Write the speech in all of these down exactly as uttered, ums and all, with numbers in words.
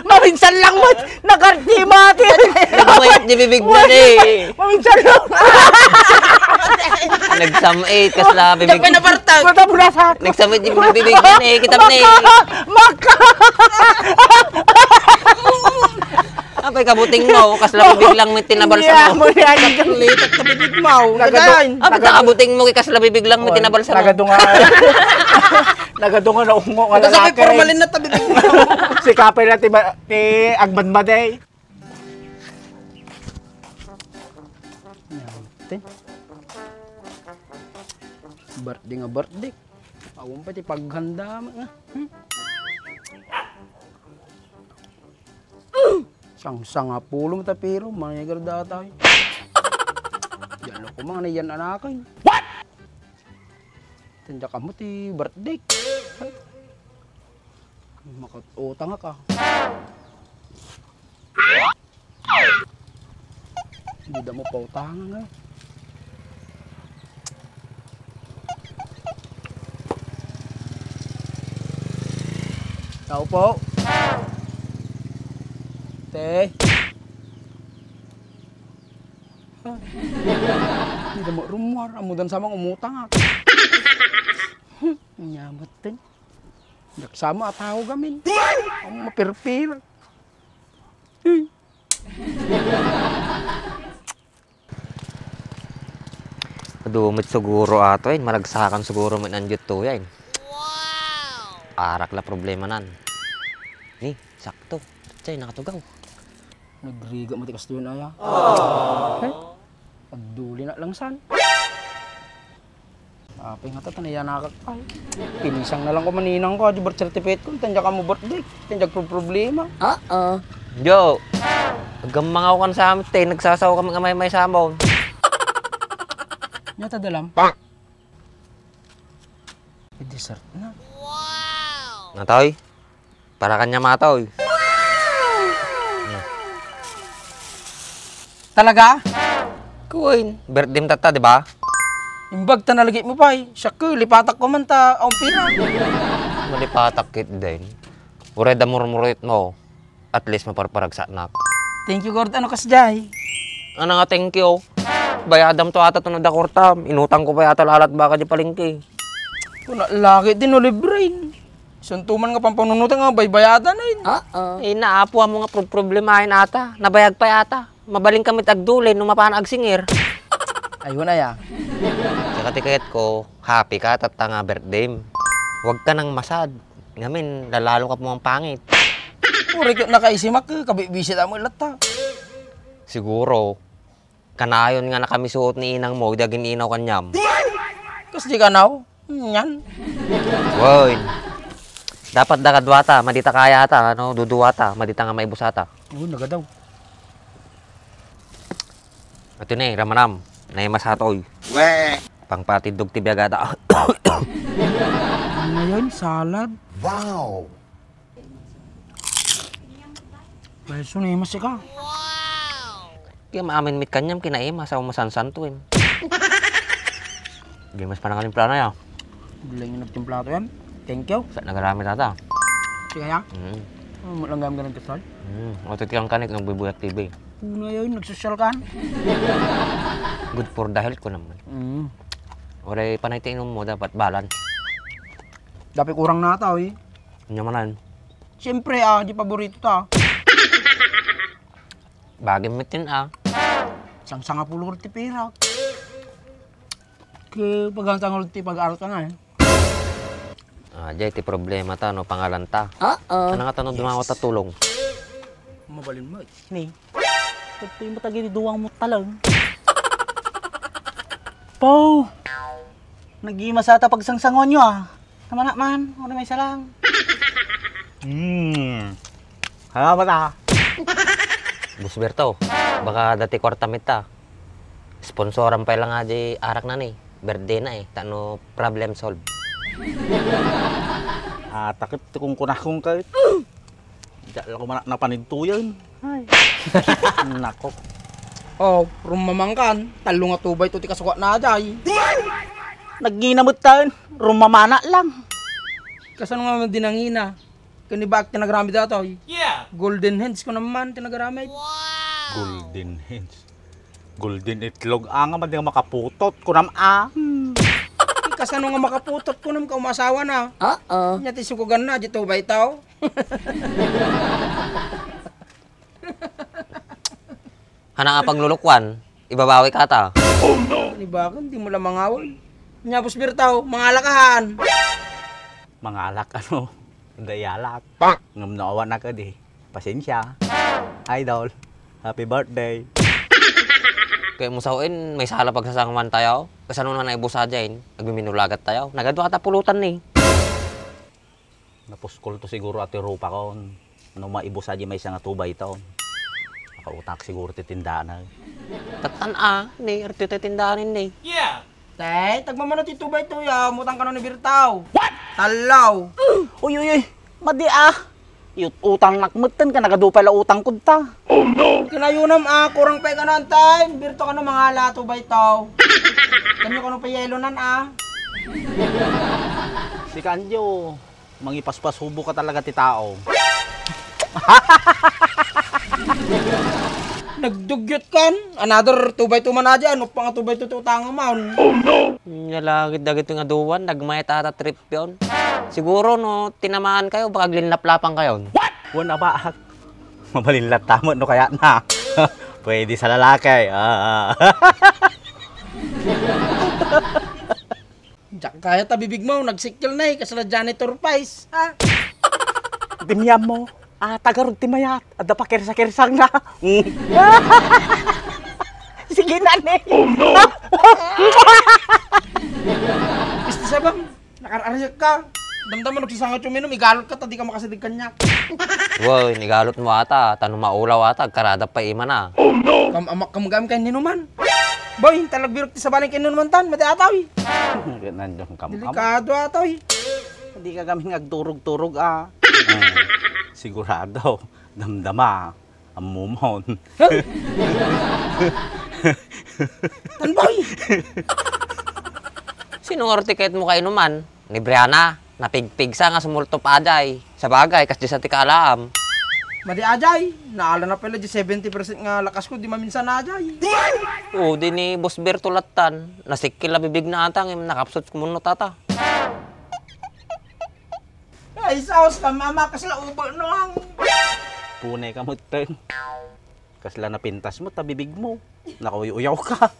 Maminsan lang mo, nagarti mo, ate. Nagmayat di bibig na, eh. Maminsan lang. Nagsamit, kasla bibig. Diyan pa nabartag. Mata burasa. Nagsamit di bibig na, eh. Kita mo na, eh. Maka! Maka! Apay kabuting mo, kasla bibig lang may tinabal sa mo. Muli, muli. Litak na bibig mo. Nagadu-, Gagain. Apay nagadu-, kabuting mo, kasla bibig lang may tinabal sa mo. Nagadu nga. Nagadu nga naungo nga lalaki. Ito sa may formalin na tabi bibig mo. Sikapay na ti ma-, ti agmadmad, eh. Yan, te. Birthday nga birthday. Awan pa ti paghanda nga. Hmm? Sangsangapulo ta piro, manegar data, eh. Diyan ako mga nayan anakan. What? Tanda ka mo ti birthday. Makatutang ka. Hindi mo pautangan, eh. Tao po. Te. Hindi mo rumuar. Amudan sa mga umutang, ah. Nyamot din. Nagsama a tao gamin. Ang mapirpir. Adu met siguro ato, eh, maragsakan siguro met nandiyo to, eh. Arak la problema nan. Ni, sakto. Chay, nakatugaw. Nagriga mo ti kastoy, aya. Eh? Agduli na lang san. Apay nga ta, tanayanakak pay. Pinisang na lang ko maninang ko, adi birth certificate ko, tanda ka mo birthday, tanda ka problema. Oo. Jo, aggammang ako kan sa amin, te, nagsasaw kami nga may may sabon. Nya ta dalam? May dessert na. Natoy? Para kanya matoy. Talaga? Kuin, birthday mo tatta, di ba? Imbag ta nalagip mo pay. Siya ko, lipatak ko man ta, ang pira. Malipatak kit din. Uray da murmurit mo. At least maparparagsak nak. Thank you, Gord. Ano kas jay? Ano nga thank you? Bayadam to ata to na da kwartam. Inutang ko pa yata lalat baka di palengke. Kuna lagi din no libre. Suntuman nga pampanunutan nga baybayadan, eh. Oo. Eh, naapuan mo nga pro-, problemahin ata. Nabayag pa yata. Mabalin kami agdulin no mapana agsingir. Ayun, aya. Saka ti kayat ko, happy ka, tatta nga birthday. Huwag ka nang masad. Ngamin, lalalo ka pumangpangit. Puro ka nakaisimak, eh, kabibisit mo ilatta. Siguro, kanayon nga nakamisuot ni inang mo, di agin-inaw kanyam. Kas di kanaw? Nyan. Woy. Dapat da kaduata, madita kayata, ano, duduata, madita nga maibusata. Oo, nagadaw. Ito na eh, ramanam. Naimas hatoy. We. Pangpatiddog ti biagada. Ano yun? Salad? Wow! Well, so naimas ka. Kaya maamin mit kanyam, kinaimas, ako masansantuin. Di mas panangalim plano ya. Gulang yung nagtimpla to yan. Thank you. Sa nagarami tata. Sige ya. Mm. Ano mo lang gamit ka ng kasal? Mm. O, titigang kanik ng Buybuy T V. Una yun, nagsosyal ka. Good for the health ko naman. Mm. Oray panay ti inom mo, dapat balance. Dapat kurang na ata, eh. Nyamanan. Siyempre, ah, di paborito ta. Bagay mo tin, ah. Sang sanga puluh ti pira. Ke, pagang sanga ti pag-aral ka na, eh. Ah, jay, ti problema ta, no, pangalan ta. Uh-oh. Ano nga ta, no, dumawa ta tulong? Mabalin mo, eh. Ni. Pagtoy mo tagi duwang mo talang. Pau! Nagimasa ta pagsangsangon nyo, ah. Tama na man, ano may salang? Hmm. Salamat, ah. Boss Berto, baka dati kwarta mita. Sponsoran pa lang nga di arak na ni. Birthday na eh. Tano problem solve. Ah, takip ti kungkunakong ka. Diyan lang ko man napanidtuyan. Ay. Nako. Oh, rumamangkan. Talo nga tubay to ti kasukat na, jay. Nagngina met tayo. Rumamana lang. Kasano nga man dinangina? Kani ba ti nagrami datoy? Yeah. Golden hands ko naman, tinagaramay. Golden hands. Golden itlog, ah, nga madi nga makaputot, kunam, ah. Hmm. Kasano nga makaputot, kunam ka umasawa na? Oo. Nya ti sukugan na, di to ba itaw? Hana nga paglulukuan, ibabawi ka ta. Ni bakit, di mo lang mangawal. Nya, Boss Bertaw, mangalakahan. Mangalak, ano? Dayalak. Ngem no awan na kadi. Pasensya. Idol, happy birthday. Kaya mo sawen, may sala pagsasanguan tayo. Kasano na naibusa dyan? Agmiminulagat tayo. Nagadua ta pulutan ni. Napuskol to siguro ati rupa kon. No maibusa di maysa nga tubay to. Nakautang siguro ti tindaan. Tatan a, ni, arti ti tindaan ni. Tay, tagmamano ti tubay to ya, mutang kano ni Birtaw. What? Tallaw. Uy, uy, uy. Madi, ah. Yut-, utang nak metten ka, nagadu pay la utang kudta. Kinayunam, ah, kurang pay kano, Antay. Birto kano mangala tubay to. Kanyo kano pa yelo nan, ah. Si Kanjo, mangipaspasubo ka talaga ti tao. Nagdugyot kan, another tubay to man adi, ano pa nga tubay to ti utang man. Nya langit dagiti nga duwan, nagmayat ata trip yon. Siguro no tinamaan kayo, baka aglinlaplapan kayon. Wen a baak. Mabalin latta met no kayatna. Pwede sa lalaki. Ah, ah. Diak kaya ta bibig mo, nagsikkel na eh, kasla janitor pa is. Ha? Dimyam mo. Ah, tagarog ti mayat. Adda pa kersa-kersang na. Sige na ni. Isti sabam, nakar-ariak ka. Damdama nagsisangat yung minum, igalot ka ta di ka makasadig kaniak. Wow, inigalot mo ata, tano maulaw ata, agkarada pa imana. Kam-, amak-, kam-, kam-, kay ninuman. Boy, talagbirok ti sabaling kay ninuman tan, mati ataw eh. Nandiyan kam-, kam-. Delikado ataw eh. Di ka kami agturog-turog, ah. Ah, sigurado, damdama, ammomon. Tan, boy! Sino nga artiket mo kainuman? Ni Brianna, napigpigsa nga sumultop ajay. Sabagay, kas di sa ti kaalaam. Madi ajay, naala na pala di seventy percent nga lakas ko, di maminsan ajay. O, di ni Boss Berto lattan. Nasikkel a bibig na ata, ngem nakapsot kumuno tata. Ay, saos ka, mama, kasla ubo no ang. Punay ka mo, Teng. Kasla napintas mo, ta bibig mo. Nakauyaw-uyaw ka.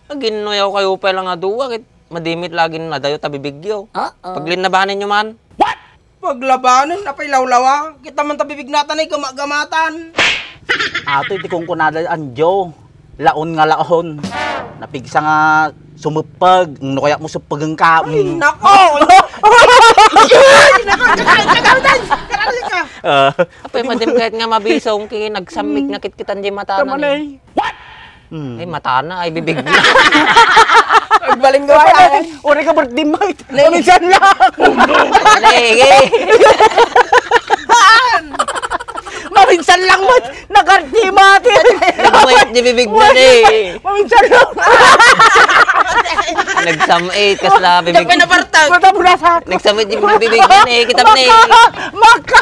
Aginnuyaw kayo pa lang a duwa, ket madimit lagin nadayo ta bibigyo. Oo. Paglinnabanin nyo man. What? Paglabanin, apay lawlawa? Kita man ta bibig natan ay gama-gamatan. Ato iti kunkunada, Anjo. Laon nga laon. Napigsa nga sumepeg. No kaya mo sepegen ka. Ay, mm, nako! Ay, nako, nako, nako, nako, nako, nako. Ah. Apay, madim kahit nga mabisong, kaya nagsamit nga kitkitan di mata na ni. What? Hmm. Ay, mata na, ay, bibig na. Agbaling gawa yan. Uri ka, birthday mo. Nay. Paminsan lang. Nay, eh. Paminsan lang mo. Nagarti mo, ate. Nagmayat di bibig na, eh. Paminsan lang. Nagsamit, kasla bibig. Diyan pa nabartag. Mata mo na sa. Nagsamit di bibig na, eh. Kita mo na, eh. Maka.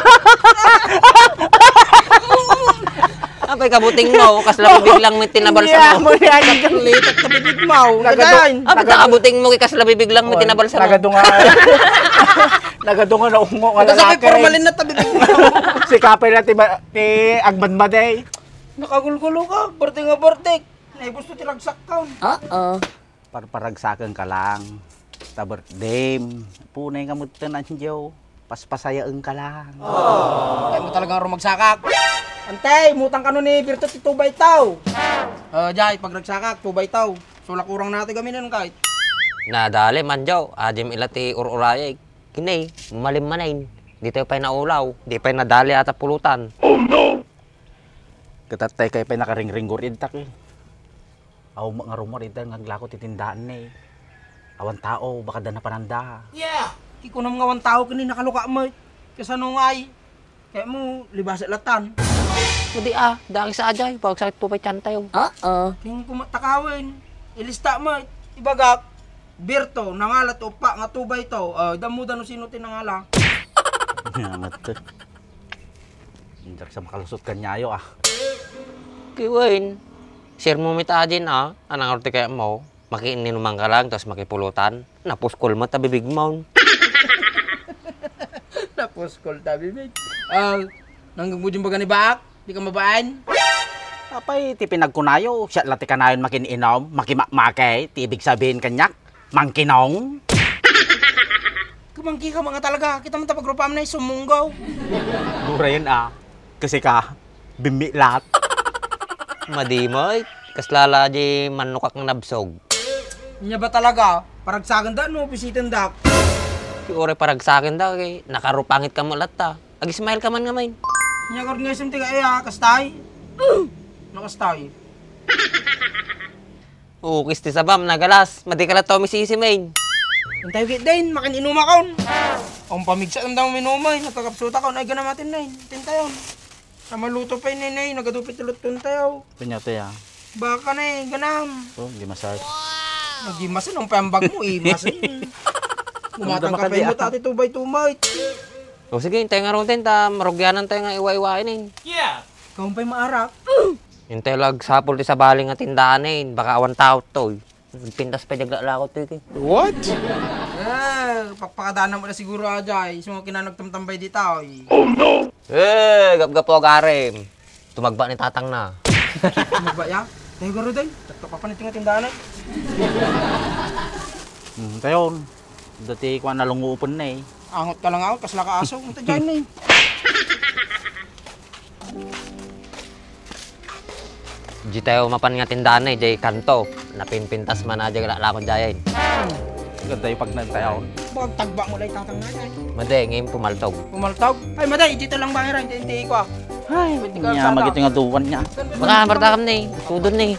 Apay kabuting mo, kasla bibig lang may tinabalsa mo. Litak ta bibig mo. Nagadu-, apay kabuting mo, kasla bibig lang may tinabalsa mo. Nagadunga. Nagadunga na ungo nga lalaki. Ito sa formalin na ta bibig mo. Si kapay na ti ba-, ti agmadmaday. Nakagulgulo ka, bartik nga bartik. Naibusto ti ragsak ka. Oo. Parparagsaken ka lang. Ta birthday. Punay nga metten, Anjo. Paspasayaen ka lang. Ay mo talagang rumagsakak. Antay, mutang kano ni Birto ti two by two. Ah, jay, pagragsakak, two by two. Sulak urang nati gaminen kahit. Nadali man, Joe. Adim ila ti ur-urayek. Kini, malim manen. Di tayo pa'y naulaw. Di pa'y nadali ata pulutan. Oh, no! Katatay kayo pa'y nakaringringgor idtak, eh. Aw, nga rumor ita nga aglako ti tindaan ni. Awan tao, baka da napananda. Yeah! Kikunam nga awan tao kini nakaluka met. Kasano nga ay? Kaya mo, libasa latan. Pwede ah, daki sa ajay, pag sakit po pa'y tiyan tayo. Oo. King kumatakawin. Ilista mo, ibagak, Birto, nangala to pa nga two by two. Ah, dammo da no sino ti nangala. Amat. Indak sa makalusot kanyayo, ah. Kiwen, share mo met adin, ah. Anang arti kaya mo? Makiininuman ka lang, tapos makipulutan. Napuskol mo, ta bibig mo. Napuskol ta bibig. Ah, nanggang mo din baga ni Baak? Di ka mabain? Apay, ti pinagkunayo, siya la ti kanayon makin-inom, makimakmake, ti ibig sabihin kanyak, mangkinong. Kumangki ka mga talaga. Kita mo ta pagrupam na yung sumunggaw. Gura yun, ah. Kasi ka, bimiklat. Madi mo, eh. Kaslala di manukak nga nabsog. Nya ba talaga? Paragsakan da, no? Bisiten da. Ti uray paragsakan da, kay nakarupangit ka mo latta. Ag-smile ka man nga, main. Nya, kord nga isim ti kaya, kastay. Nakastay. Ukis ti sabam, nagalas. Madi ka latta umisisi, main. Intay, git din, makin inumakon. Ang pamigsa, ang damo minumay, nagkakapsuta ka, ay ganamatin na yun. Tintayon. Sa maluto pa yun, nay, nagadupit ti luton tayo. Kanya tayo. Baka na eh, ganam. Oh, gimasas. Nagimasin ang pambag mo, eh, masin. Umatang ka pa yun, tati, two by two, mate. O sige, intay nga ron, ta marugyanan tayo nga iwa-iwain, eh. Kaun pa'y maarak. Intay lag sapul ti sabali nga tindahan, eh. Baka awan tao to, eh. Nagpintas pay daglalako ti, eh. What? Eh, pakpakadana mo na siguro, ajay. Isu nga kinanagtamtambay dita, eh. Oh, no! Eh, gapgapo agarim. Tumagba ni tatang na. Tumagba ya? Tayo garo, day. Tatlo ka pa ni tinga tindahan, eh. Hmm, tayon. Dati ko nalungupan na, eh. Angot ka lang ako, kasla ka aso. Ang tadyan, eh. Di tayo mapan nga tindahan, eh, jay kanto. Napinpintas man na jay lakon jay, eh. Ganda yung pagnan tayo. Bakit tagba mo lang itatang na yan? Madi, ngayon pumaltog. Pumaltog? Ay, madi, dito lang ba, Ira? Hindi, hindi ko, ah. Ay, Pwede ka niya, sana. Magito nga duwan niya. Baka, barta kam ni. Sudon ni.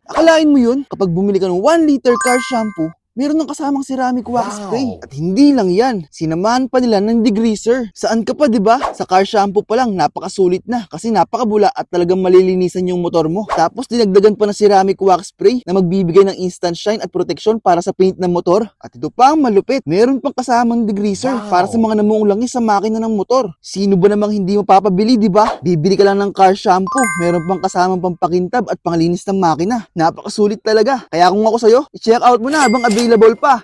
Akalain mo yun? Kapag bumili ka ng one liter car shampoo, meron ng kasamang ceramic wax Wow. spray. At hindi lang yan, sinamahan pa nila ng degreaser. Saan ka pa, di ba? Sa car shampoo pa lang, napakasulit na kasi napakabula at talagang malilinisan yung motor mo. Tapos dinagdagan pa ng ceramic wax spray na magbibigay ng instant shine at protection para sa paint ng motor. At ito pa ang malupit, meron pang kasamang degreaser Wow. para sa mga namuong langis sa makina ng motor. Sino ba namang hindi mapapabili, di ba? Bibili ka lang ng car shampoo, meron pang kasamang pampakintab at panglinis ng makina. Napakasulit talaga. Kaya kung ako sa'yo, i-check out mo na habang available pa.